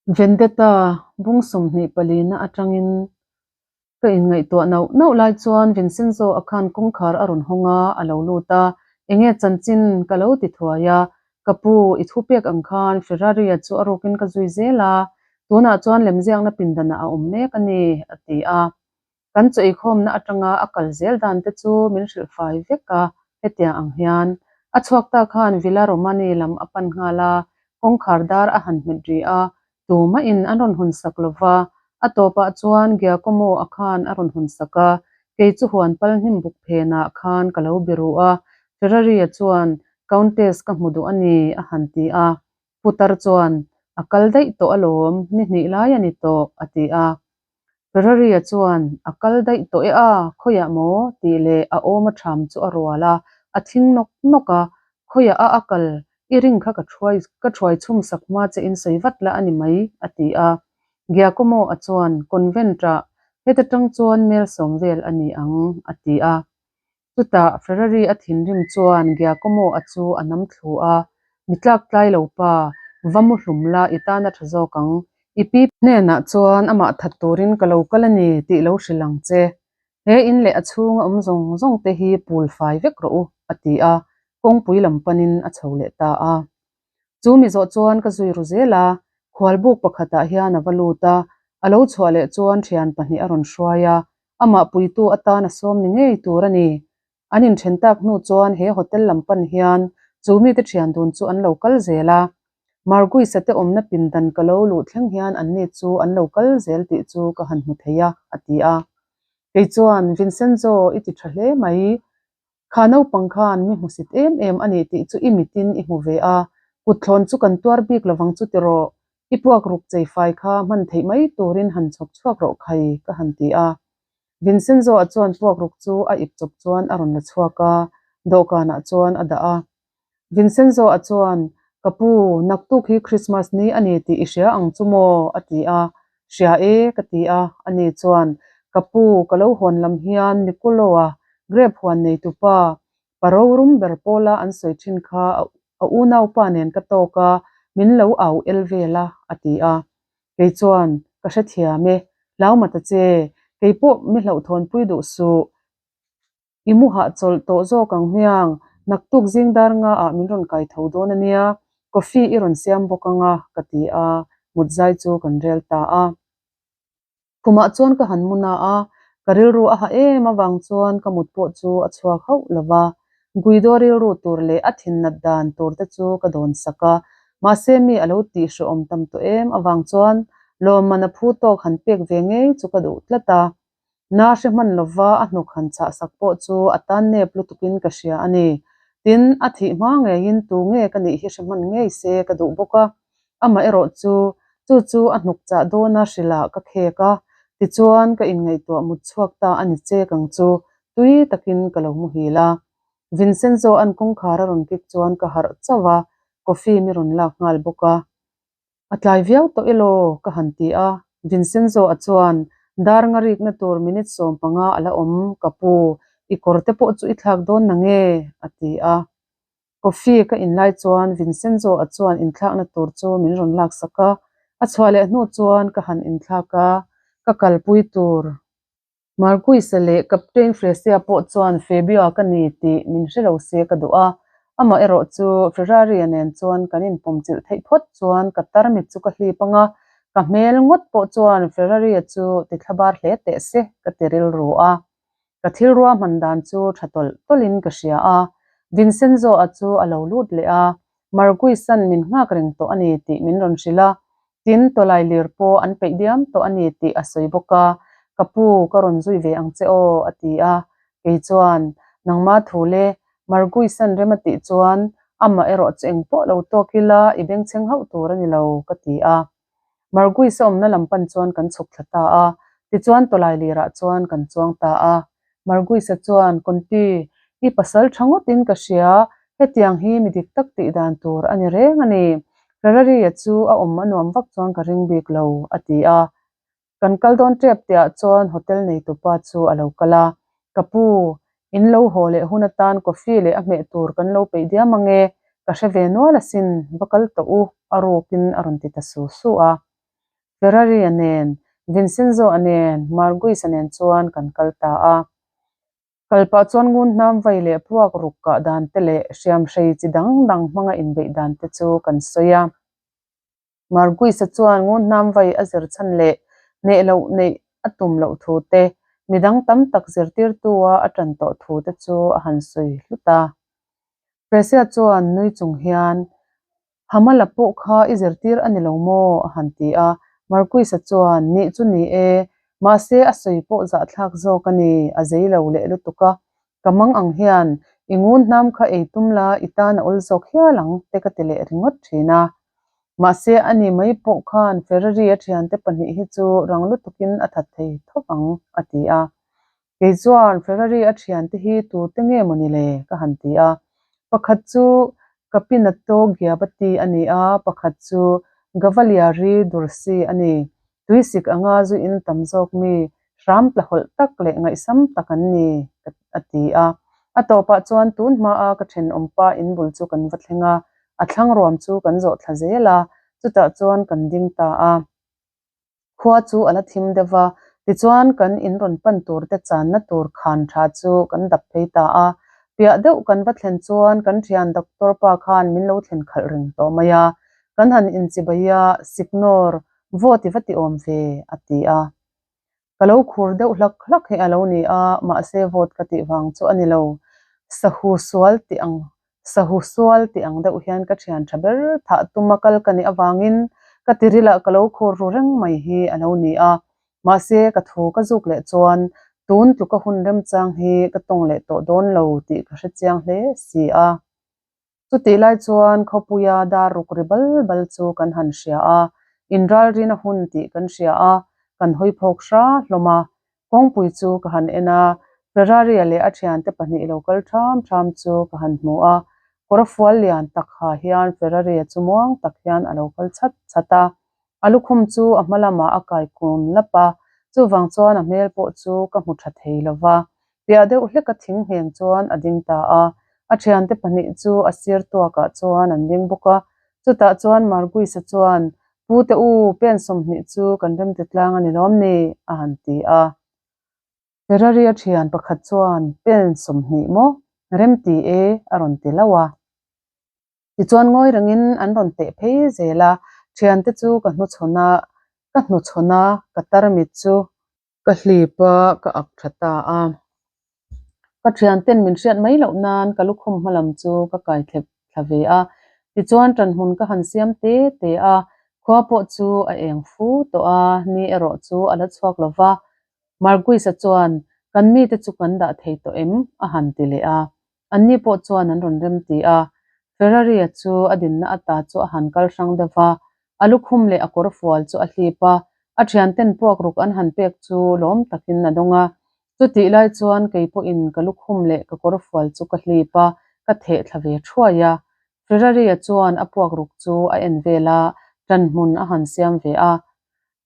Vendetta bung 24 na atangin ka inngaihtuah nauh nauh lai chuan Vincenzo a khan kawngkhar a rawn hawng a, a lo lut a, Enge chanchin ka lo ti thuai a, ka pu i thu pek ang khan Ferrari a chu a rukin ka zui zel a, tunah chuan lemziakna pindanah a awm mek a ni a ti a. Kan chaw eikhawmna atanga a kal zel dan te chu min hrilh fai vek a, hetiang ang hian. A chhuak ta khan Villa Romani lam a pan nghal a, kawngkhar dar a han hmet ri a, tumah in an rawn hawn sak lo va, a tawpah chuan Giacomo a khan a rawn hawn sak a, kei chu huan pal hnim buk phenah khan ka lo biru a, Ferrari-a chuan Countess ka hmu duh a ni a han ti a. Putar chuan, A kal daih tawh alawm, ni hnih lai a ni tawh, a ti a. Ferrari-a chuan, A kal daih tawh e a, khawiah maw? tih leh a awm a ṭham chu a rual a, a thing nawk nawk a, Khawiah a a kal, i ring kha ka ṭhuai ka ṭhuai chhum sak hma che in sawi vat la a ni mai, a ti a. Giacomo-a chuan, Convent-ah, heta ṭang chuan mel sawm vel a ni ang, a ti a. Chutah Ferrari a thinrim chuan Giacomo a chu a nam thlu a, Mi tlak tlai lo pa, va mu hlum la i tan a tha zawk ang. I pi hnenah chuan amah that turin ka lo kal a ni tih lo hrilh ang che. He in leh a chhunga awm zawng zawng te hi pul fai vek rawh u, a ti a, kawngpui lam panin a chho leh ta a. Chu mi zawh chuan ka zui ru zel a, khualbuk pakhatah hian a va lut a, a lo chhuah leh chuan thian pahnih a rawn hruai a, amah puitu atan a sawm ni ngei tur a ni. An inthen tak hnu chuan he hotel lam pan hian chu mite thian dun chu an lo kal zel a, Marguisa te awmna pindan ka lo luh thleng hian anni chu an lo kal zel tih chu ka han hmu thei a, a ti a. Kei chuan, Vincenzo, i ti tha hle mai. Kha naupang khan mi hmusit em em a ni tih chu i mitin i hmu ve a, kutthlawn chu kan tuar bik lovang chu tiraw, i puak ruk chei fai kha hman theih mai turin han chhawp chhuak rawh khai ka han ti a. Vincenzo-a chuan puak ruk chu a ip chawp chuan a rawn la chhuak a, dawhkanah chuan a dah a. Vincenzo-a chuan, Ka pu, naktuk hi Christmas ni a ni tih i hria ang chu maw? a ti a. Hria e, ka ti a. Ani chuan, Ka pu, ka lo hawn lam hian Nicolo-a, grape huan neitupa, pa rorum ber pawla an sawi thin kha a unaupa nen ka tawk a, min lo au el vel a, a ti a. Kei chuan, Ka hrethiam e, hlau mata che, kei pawh mi hlauhthawnpui duh suh. I mu hahchawlh tawh zawk ang hmiang, naktuk zing dar nga ah min rawn kai tho dawn a nia, coffee i rawn siam bawk ang a, ka ti a, mut zai chu kan rel ta a. Khumah chuan ka han mu na a, ka rilru a ha em avang chuan ka mut pawh chu a chhuak hauh lo va, Guido rilru tur leh a thin nat dan tur te chu ka dawn sak a, mahse mi a lo tih hrehawm tam tawh em avang chuan lawmman a phu tawk han pek ve ngei chu ka duh tlat a. Na hre hman lova a hnuk han chah sak pawh chu a tan nep lutukin ka hria a ni. Tin, a thih hma ngeiin tu nge ka nih hi hre hman ngei se ka duh bawk a. Amah erawh chu, chu chu a hnuk chah dawna hrilhah ka khek a, tichuan ka inngaihtuah mut chhuak ta a ni chek ang chu, tui takin ka lo muhil a. Vincenzo an kawngkhar a rawn kik chuan ka harh chauh a, coffee mi rawn lak nghal bawk a. A tlai viau tawh elaw? ka han ti a. Vincenzo-a chuan, Dar nga rikna tur minute 15 a la awm, ka pu, i kawr te pawh chu i thlak dawn na nge? a ti a. Coffee ka in lai chuan Vincenzo-a chuan inthlakna tur chu min rawn laksak a, a chhuah leh hnu chuan ka han inthlak a, ka kalpui tur. Marquis-a leh Captain Fresia pawh chuan Fabio-a ka ni tih min hre lo se ka duh a, amah erawh chu Ferrari-a nen chuan kan inpawmchilh theih phawt chuan ka tarmit chu ka hlip ang a, ka hmel ngawt pawh chuan Ferrari-a chu ti thlabar hle teh se ka ti rilru a. Ka thil ruahman dan chu tha tawlh tawlhin ka hria a, Vincenzo-a chu a lo lut leh a, Marquis-a'n min nghak reng tawh a ni tih min rawn hrilh a, tin tawlai lir pawh an peih diam tawh a ni tih a sawi bawk a, Ka pu, ka rawn zui ve ang che aw, a ti a. Kei chuan, Nangma thu le, Marquis-a'n rem a tih chuan amah erawh chu engpawh lo tawk ila i bengchheng hauh tur a ni lo, ka ti a. Marquis-a awmna lam pan chuan kan chhuk thla ta a, tichuan tawlai lirah chuan kan chuang ta a. Marquis-a chuan, Conti, i pasal tha ngawtin ka hria, hetiang hi mi dik tak tih dan tur a ni reng a ni. Ferrari-a chu a awm a nuam vak chuan ka ring bik lo, a ti a. Kan kal dawn tep tihah chuan hotel neitupa chu a lo kal a, Ka pu, in lo haw leh hun atan coffee leh a hmeh tur kan lo peih diam ange, ka hre ve nual asin, va kal tawh u, a rukin a rawn ti ta su su a. Ferrari-a nen, Vincenzo-a nen, Marguis-a nen chuan kan kal ta a. Kal pah chuan ngun hnam vai leh puak ruk kah dan te leh hriamhrei chi dang dang hmanga inbeih dan te chu kan sawi a. Marguis-a chuan ngun hnam vai a zir chhan leh hneh loh neih a tum loh thu te, midang tam tak zirtirtu-a a ṭan tawh thu te chu a han sawi hlut a. Presia chuan nui chung hian, Hamala pawh kha i zirtir a ni lo maw? a han ti a. Marquis-a chuan, Nih chu ni e, mahse a sawi pawh zahthlak zawk a ni, a zei lo leh lutuk a. Ka mang ang hian, i ngun hnam kha ei tum la, i tan a awl zawk hial ang, te ka ti leh ringawt thin a. Mahse ani mai pawh khan Ferrari-a thiante pahnih hi chu rang lutukin a that thei thawk ang, a ti a. Kei chuan Ferrari a thiante hi tute nge maw ni le? ka han ti a. Pakhat chu Capinato Giabatti a ni a, pakhat chu Gavalieri Dursi a ni. Tuisik anga zu in tam zawk mi hram tlahawlh tak leh ngaihsam tak an ni, a ti a. A tawpah chuan tun hmaa ka thenawmpa in bul chu kan va thleng a, a thlang ruam chu kan zawh thla zel a, chutah chuan kan ding ta a. Khua chu a la thim deuh va, tichuan kan in rawn pan tur te channa tur khan tha chu kan dap phei ta a. Piah deuh kan va thlen chuan kan thian doctor pa khan min lo thlen khalh reng tawh mai a, kan han inchibai a, Signor, vote i va ti awm ve, a ti a. Ka lo khur deuh hlak hlak hi a lo ni a, mahse vote ka tih vang chu a ni lo. Sahu sual tih ang sahu sual tih ang deuh hian ka thian tha ber thah tuma kal ka nih avangin ka tirilah ka lo khur ru reng mai hi a lo ni a. Mahse ka thu ka zuk leh chuan tun tluka hun remchang hi ka tawng leh tawh dawn lo tih ka hrechiang hle si a. Chutih lai chuan khawpuia dar ruk ri bal bal chu kan han hria a, inralrina hun tih kan hria a, kan hawi phawk hra hlawm a. Kawngpui chu ka han en a, Ferrari-a leh a thiante pahnih lo kal ṭham ṭham chu ka han hmu a. Kawr fual lian tak ha hian Ferrari-a chu muang tak hian a lo kal chhat chhat a. A lukhum chu a hma lamah a kai kun lap a, chuvang chuan a hmel pawh chu ka hmu tha thei lo va. Piah deuh hleka thing ngheng chuan a ding ta a, a thiante pahnih chu a sir tuakah chuan an ding bawk a. Chutah chuan Marguis-a chuan, Pu te u, pen 20 chu kan remti tlang a ni lawm ni? a han ti a. Ferrari-a thian pakhat chuan, Pen 20 maw? Remti e, a rawn ti lo a. Tichuan ngawi rengin an rawn teh phei zel a, thiante chu ka hnuchhawn a, ka hnuchhawn a, ka tarmit chu ka hlip a, ka ak tha ta a. Ka thianten min hriat mai loh nan ka lukhum hma lam chu ka kai thlep thla ve a. Tichuan ṭanhmun ka han siam te te a, khua pawh chu a eng fu tawh a, ni erawh chu a la chhuak lo va. Marguis-a chuan, Kan mite chu kan dah thei tawh em? a han ti leh a. Anni pawh chuan an rawn rem ti a, Ferrari-a chu a dinna ata chu a han kal hrang deuh va, a lukhum leh a kawr fual chu a hlip a, a thianten puak ruk an han pek chu lawm takin a dawng a. Chutih lai chuan kei pawhin ka lukhum leh ka kawr fual chu ka hlip a, ka theh thla ve thuai a. Ferrari-a chuan a puak ruk chu a en vel a, ṭan hmun a han siam ve a.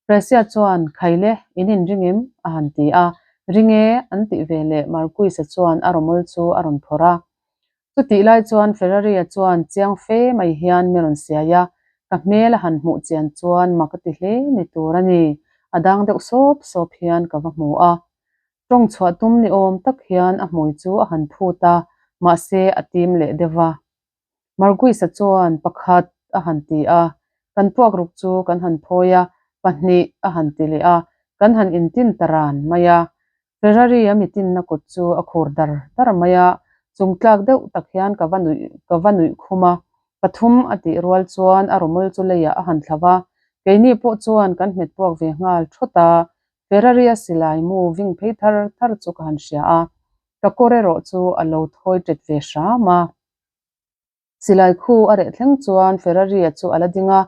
Presia chuan, Khaile, in inring em? a han ti a. Ring e, an tih ve leh Marquis-a chuan a rawmawl chu a rawn phawrh a. Chutih lai chuan Ferrari-a chuan chiang fe mai hian mi rawn siai a, ka hmel a han hmuh chian chuan mak a ti hle ni tur a ni, a dang deuh sawp sawp hian ka va hmu a. Tawng chhuah tum ni awm tak hian a hmui chu a han phut a, mahse a tim leh deuh va. Marguis-a chuan pakhat a han ti a, kan puak ruk chu kan han phawi a, pahnih a han ti leh a, kan han intin ta ran mai a. Ferrari-a mitinna kut chu a khur dar dar mai a, chung tlak deuh tak hian ka va nuih ka va nuih khum a, pathum a tih rual chuan a rawmawl chu leiah a han thla va, keini pawh chuan kan hmet puak ve nghal thawt a, Ferrari-a silai mu ving phei thar thar chu ka han hria a, ka kawr erawh chu a lo thawi ṭet ve hram a. Silai khu a reh thleng chuan Ferrari-a chu a la ding a,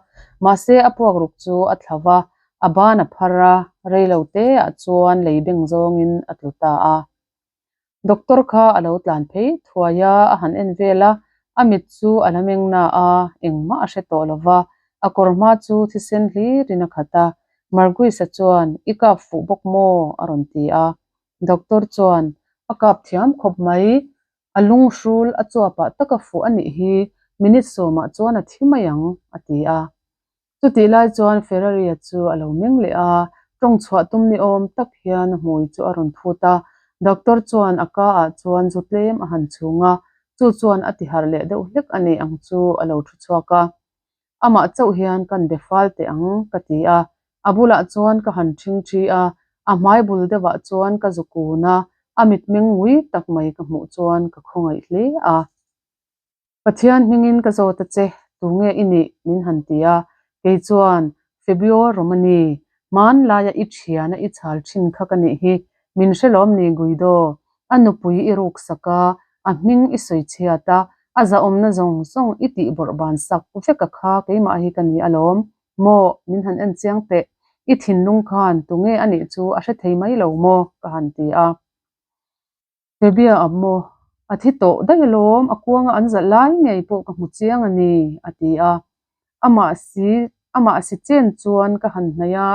mahse a puak ruk chu a thla va, a ban a phar a, rei lo te ah chuan lei beng zawngin a tlu ta a. Doctor kha a lo tlan phei thuai a, a han en vel a, a mit chu a la meng na a, engmah a hre tawh lo va, a kawr hma chu thisen hlirin a khat a. Marguis-a chuan, I kap fuh bawk maw? a rawn ti a. Doctor chuan, A kap thiam khawp mai, A lunghrul a chuapah taka fuh a nih hi minute sawmah chuan a thi mai ang, a ti a. Chutih lai chuan Ferrari-a chu a lo meng leh a, tawng chhuah tum ni awm tak hian a hmui chu a rawn phut a. Doctor chuan a ka ah chuan zu tlem a han chhung a, chu chuan a ti harh leh deuh hlek a ni ang chu a lo thu chhuak a. Amah chauh hian kan be fal teh ang ka ti a, a bulah chuan ka han ṭhingṭhi a, a hmai bul deuhah chuan ka zu kun a, a mitmeng ngui tak mai ka hmuh chuan ka khawngaih hle a. Pathian hmingin ka zawt a che, tunge i nih? min han ti a, kei chuan, Fabio Romani, hmanlaia i thiana i chhal thin kha ka nih hi, min hre lawm ni Guido? A nupui i ruksak a, a hming i sawi chhiat a, a zahawmna zawng zawng i tih bawrh ban sak vek a kha keimah hi ka ni alawm, maw? Min han en chiang teh, i thinlung khan tunge a nih chu a hre thei mai lo maw? ka han ti a. Fabia a maw? A thi tawh daih alawm, a kuanga an zalh lai ngei pawh ka hmu chiang a ni, a ti a. Amah si, amah si chen chuan ka han hnaih a,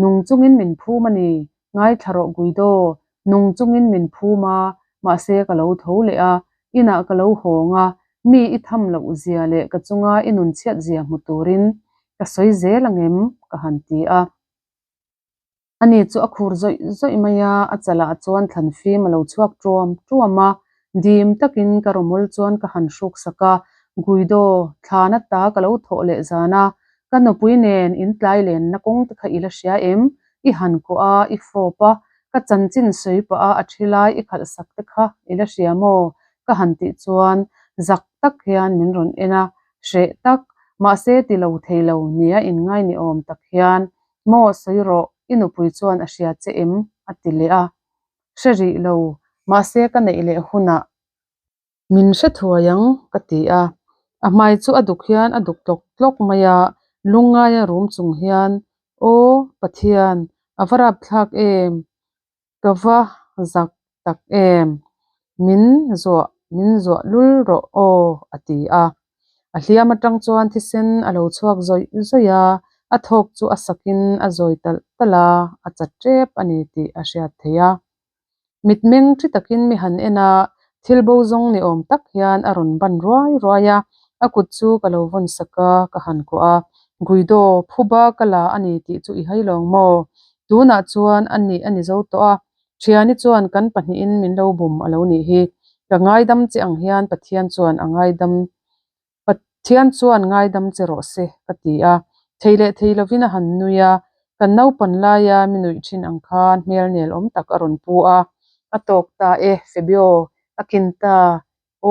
nung chungin min phum a ni, ngaithla rawh Guido, nung chungin min phum a, mahse ka lo tho leh a, inah ka lo hawng a, mi i tham loh zia leh ka chunga i nun chhiat zia hmu turin ka sawi zel angem? ka han ti a. Ani chu a khur zawih zawih mai a, a chalah chuan thlan fim a lo chhuak ṭuam ṭuam a, dim takin ka rawmawl chuan ka han hruk sak a, Guido, thlana ta ka lo thawh leh zan a, ka nupui nen in tlai lenna kawng te kha i la hria em? I han kuah a, i fawp a, ka chanchin sawi pah a a thi lai i khalh sak te kha i la hria maw? ka han tih chuan zak tak hian min rawn en a, hreh tak, mahse ti lo thei lo nia inngai ni awm tak hian Maw sawi rawh, i nupui chuan a hria che em? a ti leh a. Hre rih lo, mahse ka neih leh hunah min hre thuai ang ka ti a. A hmai chu a duk hian a duk tlawk tlawk mai a, lungngaia rum chung hian, Aw Pathian, a va rapthlak em? Ka va zak tak em? Min zuah, min zuah lul rawh aw, a ti a. A hliam atang chuan thisen a lo chhuak zawih zawih a, a thawk chu a sakin a zawi talh talh a, a chat tep a ni tih a hriat theih a. Mitmeng thi takin mi han en a, thil bo zawng ni awm tak hian a rawn ban ruai ruai a, a kut chu ka lo vawn sak a, ka han kuah a, Guido, phuba ka la a ni tih chu i hai lawng maw? Tunah chuan a nih a ni zo tawh a, Thiani chuan kan pahnihin min lo bum a lo nih hi. Ka ngaidam che ang hian Pathian chuan a ngaidam Pathian chuan ngaidam che rawh se ka ti a. Thei leh thei lovin a han nui a, kan naupan laia mi nuih thin ang khan hmel nel awm tak a rawn pu a. A tawk ta e Febio, a kin ta,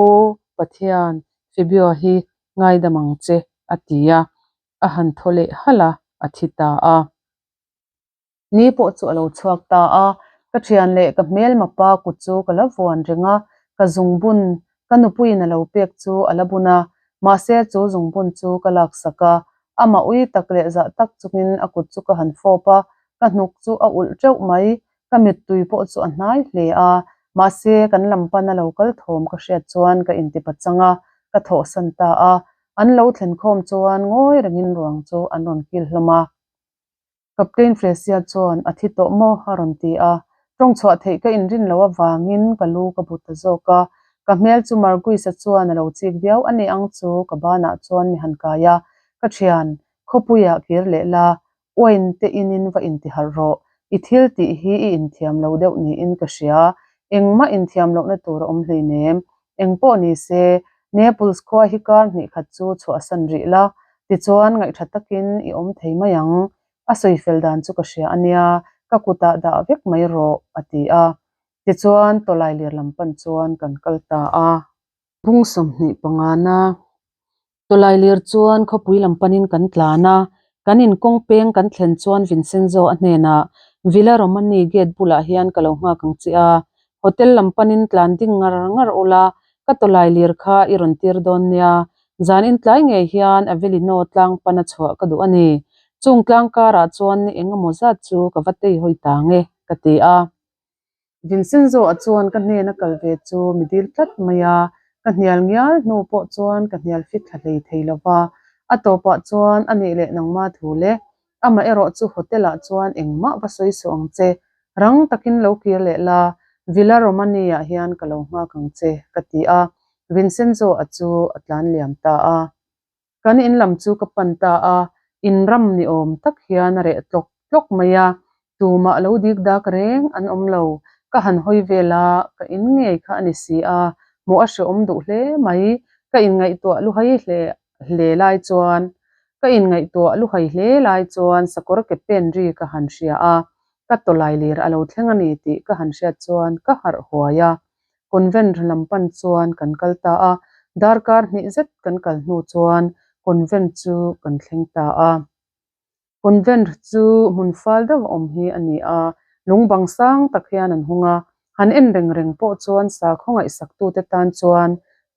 aw Pathian, Febio hi ngaidam ang che a ti a. A han thaw leh halh a, a thi ta a. Ni pawh chu a lo chhuak ta a, ka thian leh ka hmelma pa kut chu ka la vuan reng a, ka zungbun ka nupuiin a lo pek chu a la bun a, mahse chu zungbun chu ka laksak a, amah ui tak leh zah tak chungin a kut chu ka han fawp a, ka hnuk chu a ulh teuh mai, ka mittui pawh chu a hnai hle a, mahse kan lam pan a lo kal thawm ka hriat chuan ka intipa chang a, ka thawhsan ta a, an lo thlen khawm chuan ngawi rengin ruang chu an rawn kil hlawm a. Captain Fresia chuan a thi tawh maw? a rawn ti a. Tawng chhuah theih ka inrin loh avangin ka lu ka bu ta zawk a. Ka hmel chu Marguis-a chuan a lo chik viau a ni ang chu ka banah chuan mi han kai a. Ka thian, khawpuiah kir leh la, wine te inin va intiharh rawh. I thil tih hi i inthiam lo deuh niin ka hria. Engmah inthiam lohna tur a awm hleinem. Engpawh ni se, Naples khua hi kar hnih khat chu chhuahsan rih la, tichuan ngaihtha takin i awm thei mai ang. A sawi fel dan chu ka hria a nia, ka kutah dah vek mai rawh, a ti a. Tichuan tawlai lir lam pan chuan kan kal ta a. Bung 25 na Tawlai lir chuan khawpui lam panin kan tlan a, kan inkawng peng kan thlen chuan Vincenzo a hnenah, Villa Romani gate bulah hian ka lo nghak ang che a, hotel lam panin tlan ding ngar ngar ula, ka tawlai lir kha i rawn tir dawn nia, zan intlai ngei hian Avellino tlang pana chhuah ka duh a ni. Chung tlang karah chuan ni eng emaw zat chu ka va tei hawi ta nge, ka ti a. Vincenzo a chuan ka hnena kal ve chu mi dil tlat mai a, ka hnial ngial hnu pawh chuan ka hnial fit thla hlei thei lo va. A tawpah chuan a nih leh nangma thu le, amah erawh chu hotel ah chuan engmah va sawi suh ang che, rang takin lo kir leh la, Villa Romani ah hian ka lo nghak ang che, ka ti a, Vincenzo a chu a tlan liam ta a. Kan in lam chu ka pan ta a, Inram ni awm tak hian a reh tlawk tlawk mai a, tumah lo dik dak reng an awm lo. Ka han hawi vel a, ka in ngei kha a ni si a, hmuh a hrehawm duh hle mai. Ka inngaihtuah luhai hle hle lai chuan ka inngaihtuah luhai hle lai chuan sakawr ke pen ri ka han hria a, ka tawlai lir a lo thleng a ni tih ka han hriat chuan ka harh huai a. Convent lam pan chuan kan kal ta a, darkar hnih zet kan kal hnu chuan convent chu kan thleng ta a. Convent chu hmun fal deuh a awm hi a ni a, lung bang sang tak hian an hung a, han en reng reng pawh chuan sakhaw ngaihsaktute tan chuan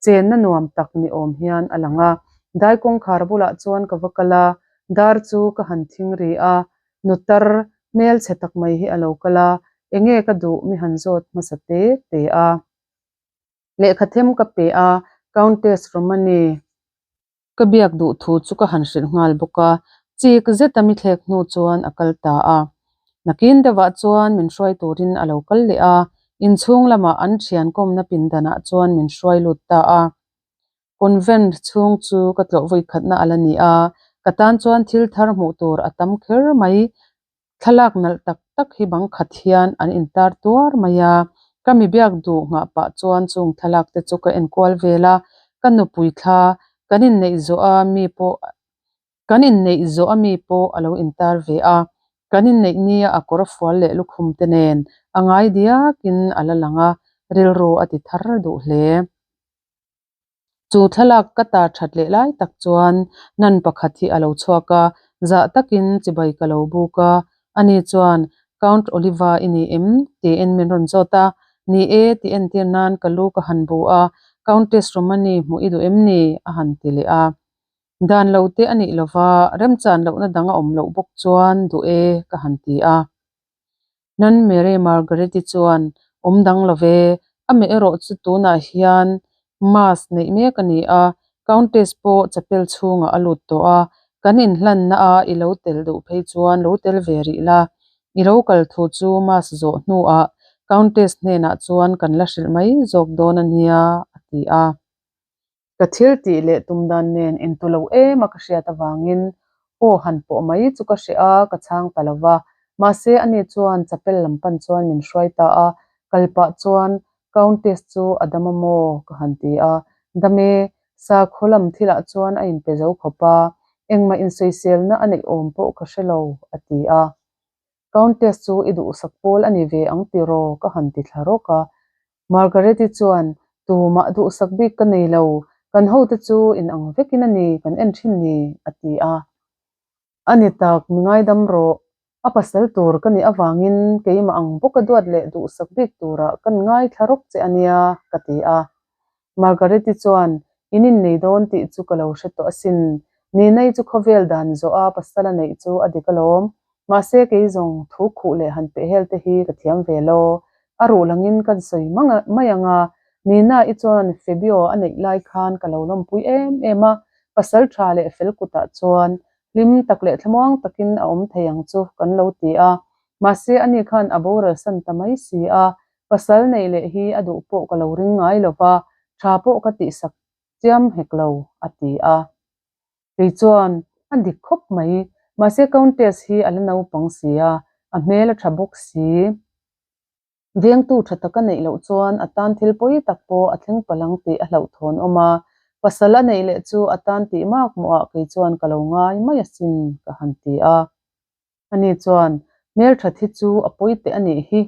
chenna nuam tak ni awm hian a lang a. Dai kawngkhar bulah chuan ka va kal a, dar chu ka han thing ri a, nutar hmelchhe tak mai hi a lo kal a, enge ka duh mi han zawt hmasa te te a. Lehkha them ka pe a, Countess Romani. Ka biak duh thu chu ka han hrilh nghal bawk a, chik zeta mi thlek hnu chuan a kal ta a. Nakin deuhah chuan min hruai turin a lo kal leh a, inchhung lamah an thian kawmna pindanah chuan min hruai lut ta a. Convent chhung chu ka tlawh vawi khatna a la ni a, ka tan chuan thil thar hmuh tur a tam kher mai. Thlalak nalh tak tak hi bang khat hian an intar tuar mai a, ka mi biak duh nghah pah chuan chung thlalak te chu ka enkual vel a, ka nupui thla kan inneih zawh a mi pawh kan inneih zawh a mi pawh a lo intar ve a, kan inneih nia a kawr fual leh lukhum te nen a ngai diakin a la lang a, rilru a ti thar duh hle. Chu thlalak ka tar that leh lai tak chuan nan pakhat hi a lo chhuak a, zah takin chibai ka lo buk a, ani chuan, Count Oliva i ni em? tiin min rawn zawt a, Ni e tih entir nan ka lu ka han bu a, Countess Romani hmuh i duh em ni? a han ti leh a. Dan lo te a nih lova, remchan lohna dang a awm loh bawk chuan duh e ka han ti a. Nan Mary Margaret-i chuan, Awm dang lo ve, amah erawh chu tunah hian Mass neih mek a ni a, Countess pawh chapel chhungah a lut tawh a, kan inhlanna a i lo tel duh phei chuan lo tel ve rih la, i lo kal thu chu Mass zawh hnuah Countess hnenah chuan kan la hrilh mai zawk dawn a nia, a ti a. Ka thil tih leh tum dan nen intu lo em a ka hriat avangin aw han pawh mai chu ka hreh a, ka chhang ta lo va. Mahse ani chuan chapel lam pan chuan min hruai ta a, kal pah chuan Countess chu a dam a maw? ka han ti a. Dam e, sakhaw lam thilah chuan a inpe zo khawp a, engmah insawiselna a neih awm pawh ka hre lo, a ti a. Countess chu i duhsak pawl a ni ve ang tiraw? ka han ti thla rawk a. Margaret-i chuan, Tumah duhsak bik ka nei lo, kan hote chu in ang vekin a ni kan en thin ni, a ti a. A ni tak, mi ngaidam rawh. A pasal tur ka nih avangin keimah ang bawka duat leh duhsak bik turah kan ngaithla rawk che a nia, ka ti a. Margaret-i chuan, In innei dawn tih chu ka lo hre tawh asin. Ninai chu khawvel dan zawh a pasal a neih chu a dik alawm. Mahse kei zawng thu khuh leh han peh hel te hi ka thiam ve lo. A ruh langin kan sawi mai ang a, Nina-i chuan Febio a neih lai khan ka lo lawmpui em em a, pasal tha leh fel kutah chuan hlim tak leh thlamuang takin a awm thei ang chu kan lo ti a. Mahse ani khan a boral san ta mai si a, Pasal neih leh hi a duh pawh ka lo ring ngai lo va, tha pawh ka tihsak chiam hek lo, a ti a. Kei chuan, A dik khawp mai, mahse Countess hi a la naupang si a, a hmel a tha bawk si. Vengtu tha taka neih loh chuan a tan thil pawi tak pawh a thleng palh ang tih a hlauhthawn awm a, pasal a neih leh chu a tan tih mak mawhah kei chuan ka lo ngai mai asin, ka han ti a. Ani chuan, Hmelthat hi chu a pawi teh a nih hi,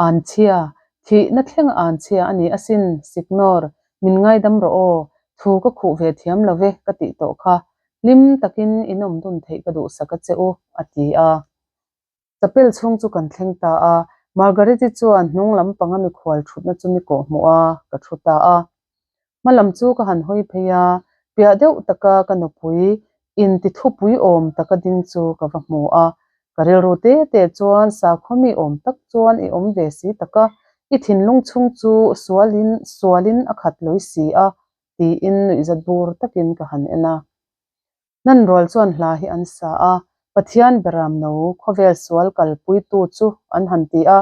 Anchhia, thihna thleng Anchhia a ni asin, Signor, min ngaidam rawh aw, thu ka khuh ve thiam lo ve ka tih tawh kha, hlim takin in awm dun theih ka duhsak a che u, a ti a. Chapel chhung chu kan thleng ta a, Margaret-i chuan hnung lam panga mikhual thutna chu mi kawhhmuh a, ka thu ta a. Hma lam chu ka han hawi phei a, piah deuh taka ka nupui inti thupui awm taka ding chu ka va hmu a. Ka rilru te te chuan sakhaw mi awm tak chuan i awm ve si tak a, i thinlung chhung chu sualin sualin a khat lawi si a, tiin nuihzat bur takin ka han en a. Hmanrual chuan hla hi an sa a, Pathian beram no khawvel sual kalpuitu chu an han ti a,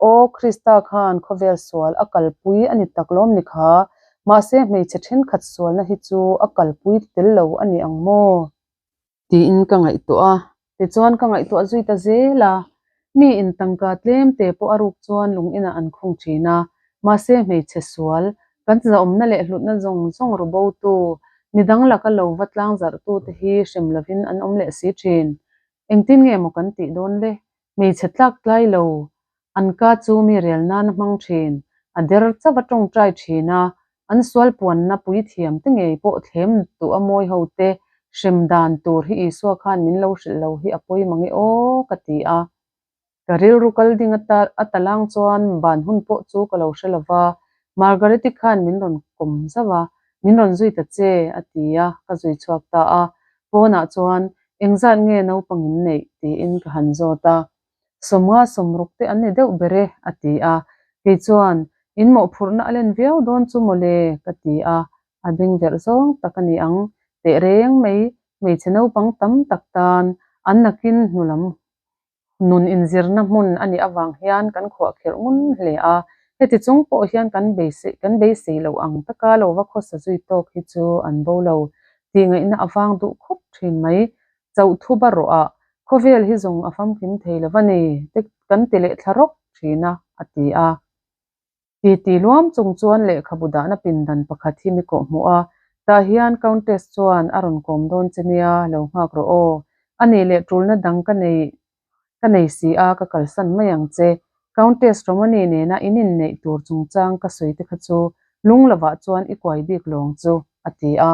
Aw, Krista khan khawvel sual a kalpui a ni tak lawm ni kha, mahse hmeichhe thenkhat sualna hi chu a kalpui tel lo a ni ang maw? Tiin ka ngaihtuah a, tichuan ka ngaihtuah zui ta zel a. Mi in tangka tlem te pawh a ruk chuan lung inah an khung thin a, mahse hmeichhe sual, kan zahawmna leh hlutna zawng zawng ru bo tu, midang laka lo va tlang zarh tu te hi hrem lovin an awm leh si thin. Engtin nge maw kan tih dawn le? Hmeichhe tlak tlai lo, an ka chu mi rel nan a hmang thin, a der chauh a tawngtai thin a, an sual puanna puithiam te ngei pawh thlem duh a mawi ho te hrem dan tur hi Isua khan min lo hrilh lo hi a pawi mang e aw ka ti a. Ka rilru kal ding ata a talang chuan ban hun pawh chu ka lo hre lo va, Margaret-i khan min rawn kawm zauh a, min rawn zui ta che a ti a, ka zui chhuak ta a. Pawnah chuan Engzat nge naupang in neih? tiin ka han zawt a. Sawmnga sawmruk te an ni deuh ber e, a ti a. Kei chuan, In mawhphurhna a len viau dawn chu maw le? ka ti a. A beng verh zawng tak a ni ang. Tehreng mai, hmeichhe naupang tam tak tan an nakin hnulam Nun inzirna hmun a nih avang hian kan khuahkhirh ngun hle a, heti chung pawh hian kan beisei kan beisei loh ang taka lo va khawsa zui tawk hi chu an bo lo tih ngaihna avang duh khawp thin mai. Chauh thu ba rawh ah khawvel hi zawng a famkim thei lo va ni te kan ti leh thla rawk thin a, a ti a. Titi luam chung chuan lehkhabu dahna pindan pakhat hi mi kawh hmuh a, tah hian Countess chuan a rawn kawm dawn che nia, lo nghak rawh aw. A nih leh tulna dang ka nei ka nei si a, ka kalsan mai ang che. Countess Romani nena in inneih tur chungchang ka sawi te kha chu lung lovah chuan i kuai bik lawng chu, a ti a.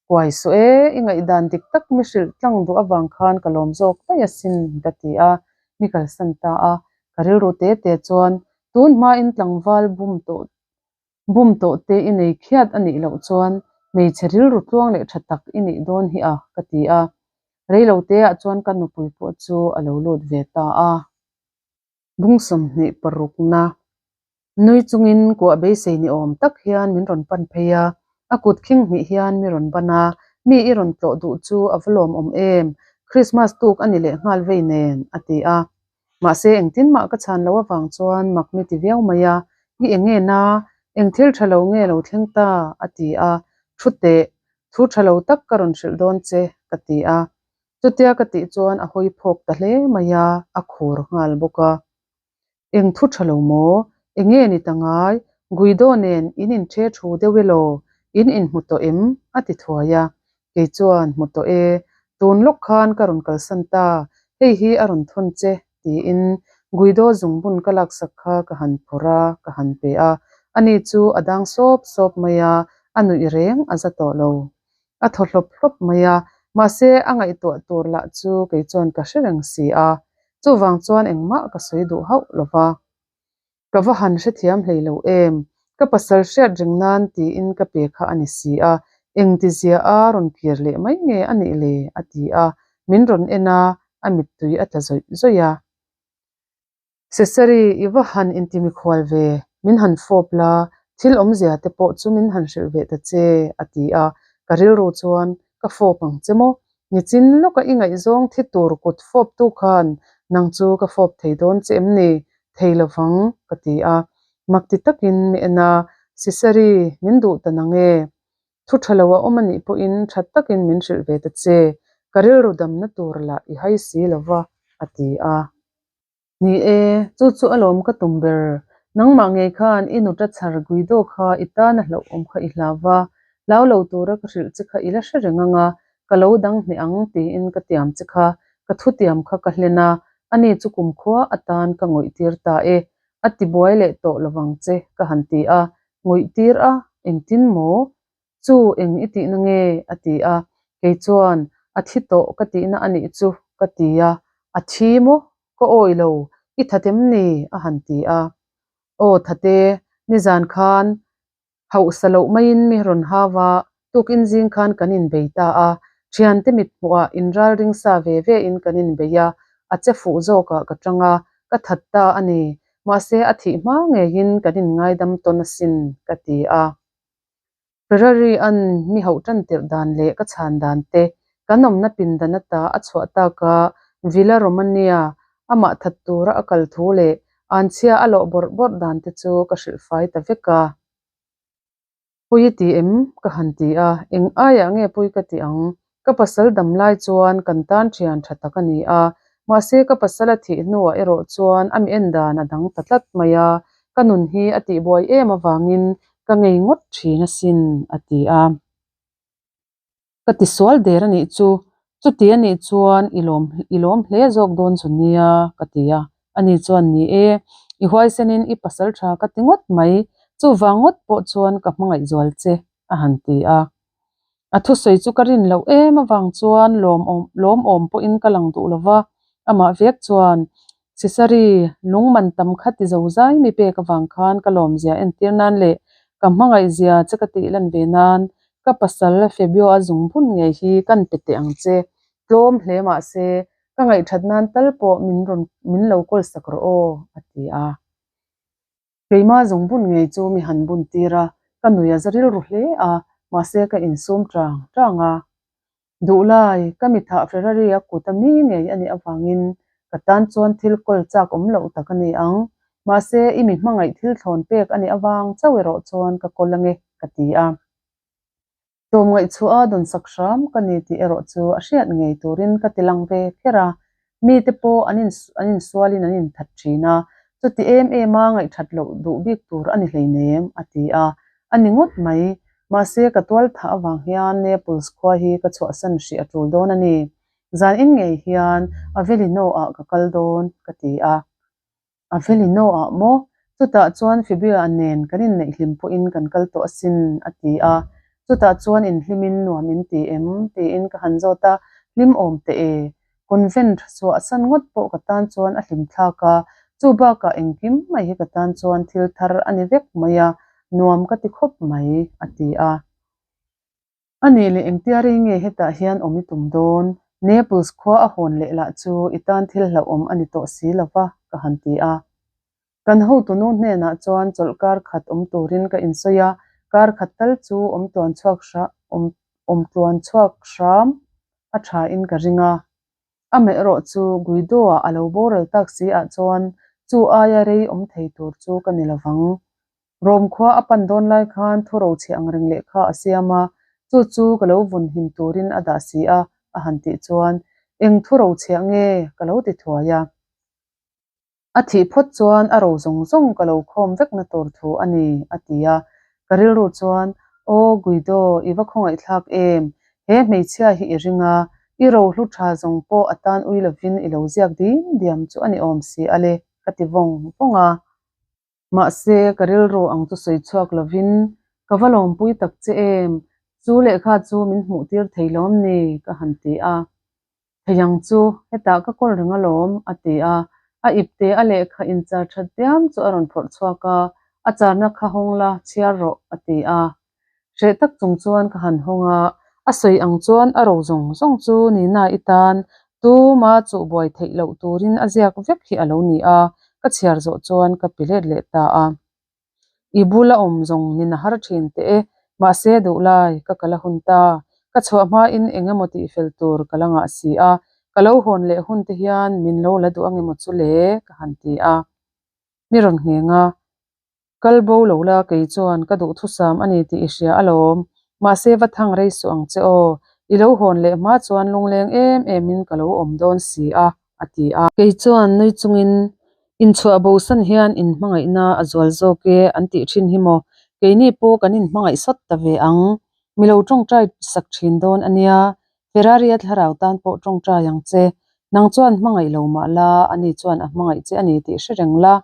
Kuai suh e, i ngaihdan dik tak mi hrilh tlang duh avang khan ka lawm zawk daih asin ka ti a, mi kalsan ta a. Ka rilru te te chuan tun hmain tlangval bum tawh bum tawh te i nei khiat a nih loh chuan hmeichhe rilru tluang leh tha tak i nih dawn hi a ka ti a. Reilo teah chuan ka nupui pawh chu a lo lut ve ta a. Bung 26 na Nui chungin kuah beisei ni awm tak hian min rawn pan phei a, a kut khing hnih hian mi rawn ban a, Mi i rawn tlawh duh chu a va lawmawm em, Christmas tuk a ni leh nghal vei nen, a ti a. Mahse engtin mah ka chhan loh avang chuan mak mi ti viau mai a, I eng nge na, eng thil tha lo nge lo thleng ta? a ti a, Thu teh, thu tha lo tak ka rawn hrilh dawn che, ka ti a. Chutia ka tih chuan a hawi phawk ta hle mai a, a khur nghal bawk a. Eng thu tha lo maw? Enge ni ta ngai? Guido nen in inthe thu deuh elaw? In inhmu tawh em? a ti thuai a. Kei chuan, Hmu tawh e. Tun lawk khan ka rawn kalsan ta, hei hi a rawn thawn che, tiin Guido zungbun ka laksak kha ka han phawrh a, ka han pe a. Ani chu a dang sawp sawp mai a, a nuih reng a za tawh lo. A thaw hlawp hlawp mai a, mahse a ngaihtuah tur lah chu kei chuan ka hre reng si a, chuvang chuan engmah ka sawi duh hauh lo va. Ka va han hrethiam hlei lo em, ka pasal hriat reng nan tiin ka pe kha a ni si a, engtizia a rawn kir leh mai nge a nih le? a ti a, min rawn en a, a mittui a tla zawih zawih a. Sesari, i va han intimikhual ve, min han fawp la, thil awmzia te pawh chu min han hrilh ve ta che, a ti a. Ka rilru chuan, Ka fawp ang che maw? Nichin lawka i ngaihzawng thi tur kut fawptu khan nang chu ka fawp thei dawn che em ni? Thei lovang, ka ti a. Makti takin mi en a, Sesari, min duh ta nang e? Thu tha lo a awm a nih pawhin tha takin min hrilh ve ta che, ka rilru damna tur lah i hai si lova, a ti a. Ni e, chu chu alawm ka tum ber. Nangmah ngei khan i nuta chhar Guido kha i tana hlauhawm kha i hlau va, hlau lo tura ka hrilh che kha i la hre reng ang a, ka lo dang hneh ang tiin ka tiam che kha, ka thutiam kha ka hlen a, ani chu kumkhua atan ka ngawih tir ta e, a ti buai leh tawh lovang che ka han ti a, ngawih tir a, engtin maw? Chu eng i tihna nge? a ti a, kei chuan, A thi tawh ka tihna a nih chu, ka ti a, A thi maw? Ka awi lo, i that em ni? a han ti a, Aw thate, nizan khan hauhsa loh maiin mi rawn hau a, tukin zing khan kan inbei ta a, thiante mithmuhah inralring sa ve ve in kan inbei a, a che fuh zawkah ka tang a, ka that ta a ni, mahse a thih hma ngeiin kan inngaidam tawn asin, ka ti a. Ferrari an mi hauh tan tirh dan leh ka chhan dan te, kan awmna pindan ata a chhuah tak a, Villa Romania amah that tura a kal thu leh anchhia a lawh bawrh bawrh dan te chu ka hrilh fai ta vek a. Pui i ti em? ka han ti a, eng aiah nge pui ka ti ang? Ka pasal dam lai chuan kan tan thian tha tak a ni a, mahse ka pasal a thih hnuah erawh chuan a mi en dan a dang ta tlat mai a, ka nun hi a tihbuai em avangin ka ngei ngawt thin asin, a ti a. Ka ti sual der a nih chu, chuti a nih chuan i lawm i lawm hle zawk dawn chu nia, ka ti a. Ani chuan ni e, i huaisenin i pasal tha ka ti ngawt mai, chuvang ngawt pawh chuan ka hmangaih zual che, a han ti a. A thusawi chu ka rin loh em avang chuan lawm lawm awm pawhin ka lang duh lo va, amah vek chuan Sisari lung man tam kha ti zo zai mi pek avang khan ka lawmzia entir nan leh ka hmangaihzia che ka tih lan ve nan ka pasal Fabio-a zungbun ngei hi kan pe teh ang che, tlawm hle mah se ka ngaihthat nan tal pawh min rawn min lo kawl sak rawh aw, a ti a. Keimah zungbun ngei chu mi han bun tir a, ka nui a za rilru hle a, mahse ka insum tang tang a. Duhlai, ka mithah Ferrari a kut a mi ngei a nih avangin ka tan chuan thil kawl chak awm loh tak a ni ang. Mahse, i mi hmangaih thil thlawn pek a nih avang chauh erawh chuan ka kawl ange, ka ti a. Tlawmngaih chhuah a dawn sak hram ka ni tih erawh chu a hriat ngei turin ka ti lang ve kher a, mite pawh an in an insualin an inthat thin a, chuti em em a ngaihthat loh duh bik tur a ni hleinem, a ti a, a ni ngawt mai. Mahse ka tual thah avang hian Naples khua hi ka chhuahsan hrih a tul dawn a ni. Zan in ngei hian Avellino ah ka kal dawn, ka ti a. Avellino ah maw? Chutah chuan Fibia nen kan inneih hlim pawhin kan kal tawh asin, a ti a. Chutah chuan inhlimin nuam in ti em? tiin ka han zawt a, hlim awm teh e. Convent chhuahsan ngawt pawh ka tan chuan a hlim thlak a, chu bakah engkim mai hi ka tan chuan thil thar a ni vek mai a, nuam ka ti khawp mai, a ti a. A nih leh engtia rei nge hetah hian awm i tum dawn? Naples khua a hawn leh lah chu i tan thil hlauhawm a ni tawh si lo va, ka han ti a. Kan hotunu hnenah chuan chawlh kar khat awm turin ka insawi a, kar khat tal chu awm tluan chhuak awm awm tluan chhuak hram a tha in ka ring a. Amaherawh chu Guido-a a lo boral tak si ah chuan chu aia rei awm thei tur chu ka ni lovang. Rom khua a pan dawn lai khan thu rochhe ang reng lehkha a siam a, chu chu ka lo vun him turin a dah si a, a han tih chuan, Eng thu rochhiah nge? ka lo ti thuai a. A thih phawt chuan a ro zawng zawng ka lo khawm vekna tur thu a ni, a ti a. Ka rilru chuan, Aw Guido, i va khawngaihthlak em? He hmeichhia hi i ring a, i ro hlu tha zawng pawh a tan ui lovin i lo ziak dim diam chu a ni awm si a le, ka ti vawng vawng a. Mahse, ka rilru ang chu sawi chhuak lovin, Ka va lawmpui tak che em? Chu lehkha chu min hmuh tir thei lawm ni? ka han ti a. Thei ang chu, hetah ka kawl reng alawm, a ti a. A ipte a lehkha inchar that diam chu a rawn phawrh chhuak a, A charna kha hawng la, chhiar rawh, a ti a. Hreh tak chung chuan ka han hawng a, a sawi ang chuan a ro zawng zawng chu Nina i tan tuma chuh buai theih loh turin a ziak vek hi a lo ni a, ka chhiar zawh chuan ka pi let leh ta a. I bula awm zawng nin a har thin teh e, mahse duh lai ka kal a hun ta, ka chhuah hmain eng emaw tih fel tur ka la ngah si a, ka lo hawn leh hun te hian min lo la duh ang emaw chu le ka han ti a. Mi rawn ngheng a. Kal bo lo la kei chuan ka duhthusam a ni tih i hria alawm, mahse va thang rei suh ang che aw, i lo hawn leh hma chuan lungleng em emin ka lo awm dawn si a, a ti a. Kei chuan nui chungin inchhuah bosan hian inhmangaihna a zual zawk e an tih thin hi maw, keini pawh kan inhmangaih sawt ta ve ang, mi lo tawngtai sak thin dawn a nia, Ferrari-a thlarau tan pawh tawngtai ang che, nang chuan hmangaih lo mah la, ani chuan a hmangaih che a ni tih hre reng la,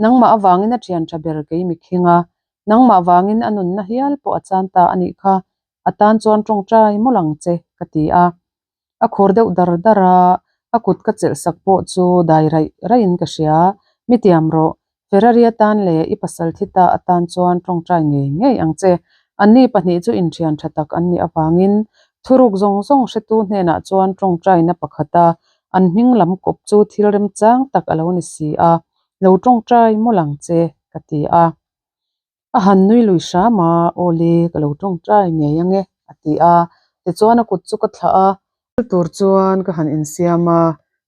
Nangmah avangin a thian tha ber kei mi khing a, nangmah vangin a nunna hial pawh a chan ta a nih kha, a tan chuan tawngtai mawlh ang che, ka ti a. A khur deuh dar dar a, a kut ka chelh sak pawh chu dai raih raihin ka hria. Mi tiam rawh, Ferrari atan leh i pasal thi ta atan chuan tawngtai ngei ngei ang che. Anni pahnih chu inthian tha tak an nih avangin thuruk zawng zawng hretu hnenah chuan tawngtaina pakhata an hming lam kawp chu thil remchang tak a lo ni si a. Lo tawngtai mawlh ang che, ka ti a. A han nui lui hram a, Aw le, ka lo tawngtai ngei ang e, a ti a. Tichuan a kut chu ka thlah a. Kal tur chuan ka han insiam a,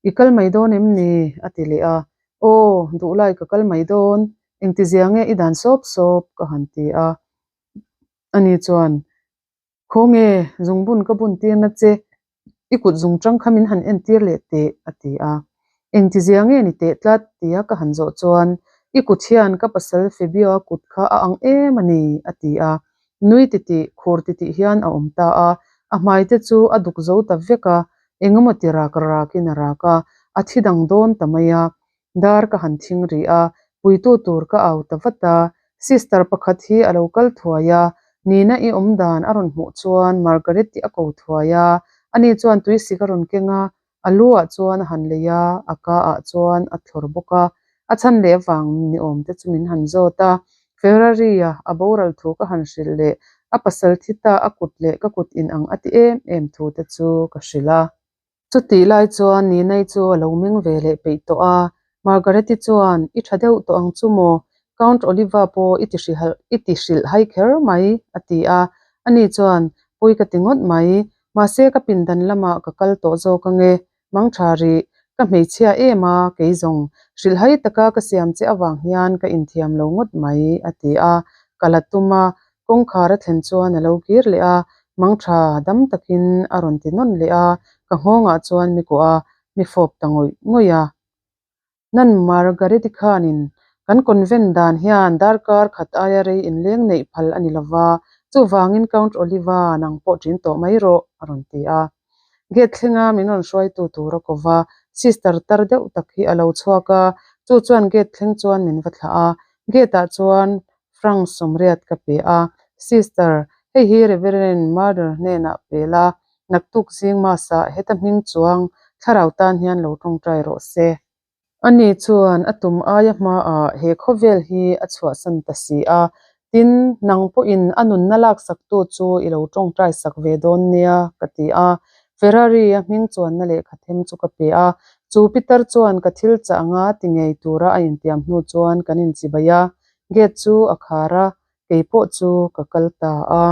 I kal mai dawn em ni? a ti leh a. Aw, duhlai ka kal mai dawn, engtizia nge i dan sawp sawp? ka han ti a. Ani chuan, Khawnge, zungbun ka bun tirna che, I kut zungchang kha min han entir leh teh, a ti a. Engtizia nge ni teh tlat? tia ka han zawh chuan, I kut hian ka pasal Fabio-a kut kha a ang em a ni, a ti a. Nui titih, khur titih hian a awm ta a. A hmai te chu a duk zo ta vek a, engemaw ti rak rakin a rak a, a thi dang dawn ta mai a. Dar ka han thing rih a, puitu tur ka au ta vat a. Sister pakhat hi a lo kal thuai a, Nina i awm dan a rawn hmuh chuan Margaret-i a ko thuai a. Ani chuan tuisik a rawn keng a, a lu ah chuan a han lei a, a ka ah chuan a thlawr bawk a. A chhan leh avang ni awm te chu min han zawt a. Ferrari-a a boral thu ka han hrilh leh a pasal thi ta a kut leh ka kut inang a ti em em thu te chu ka hrilh a. Chutih lai chuan Ninai chu a lo meng ve leh peih tawh a, Margaret-i chuan, I tha deuh tawh ang chu maw? Count Oliva pawh i ti i ti hrilh hai kher mai, a ti a. Ani chuan, Pawi ka ti ngawt mai, mahse ka pindan lamah ka kal tawh zawk ange, mang tha rih, ka hmeichhia em a, kei zawng hrilhhai taka ka siam che avang hian ka inthiam lo ngawt mai, a ti a. Ka la tum a, Kawngkhar a thlen chuan a lo kir leh a, mangtha dam takin a rawn ti nawn leh a, ka nghawngah chuan mi kuah a, mi fawp ta ngawih ngawih a. Nan Margareti khanin kan convent dan hian darkar khat aia rei inleng neih phal a ni lova, chuvangin Count Oliva nang pawh ṭin tawh mai rawh, a rawn ti a. Gate thlenga min rawn hruaitu tur a ko va, sister tar deuh tak hi a lo chhuak a, chu chuan gate thleng chuan min va thlah a, gate ah chuan franc sawmriat ka pe a, Sister, hei hi Reverend Mother hnenah pe la, naktuk zing mass ah heta hming chuang thlarau tan hian lo tawngtai rawh se. Ani chuan a tum aia hmaah he khawvel hi a chhuahsan ta si a, tin, nang pawhin a nunna laksaktu chu i lo tawngtai sak ve dawn nia, ka ti a. Ferrari-a hming chuanna lehkha them chu ka pe a, chu pitar chuan ka thil chah anga ti ngei tura a intiam hnu chuan kan inchibai a, gate chu a khar a, kei pawh chu ka kal ta a.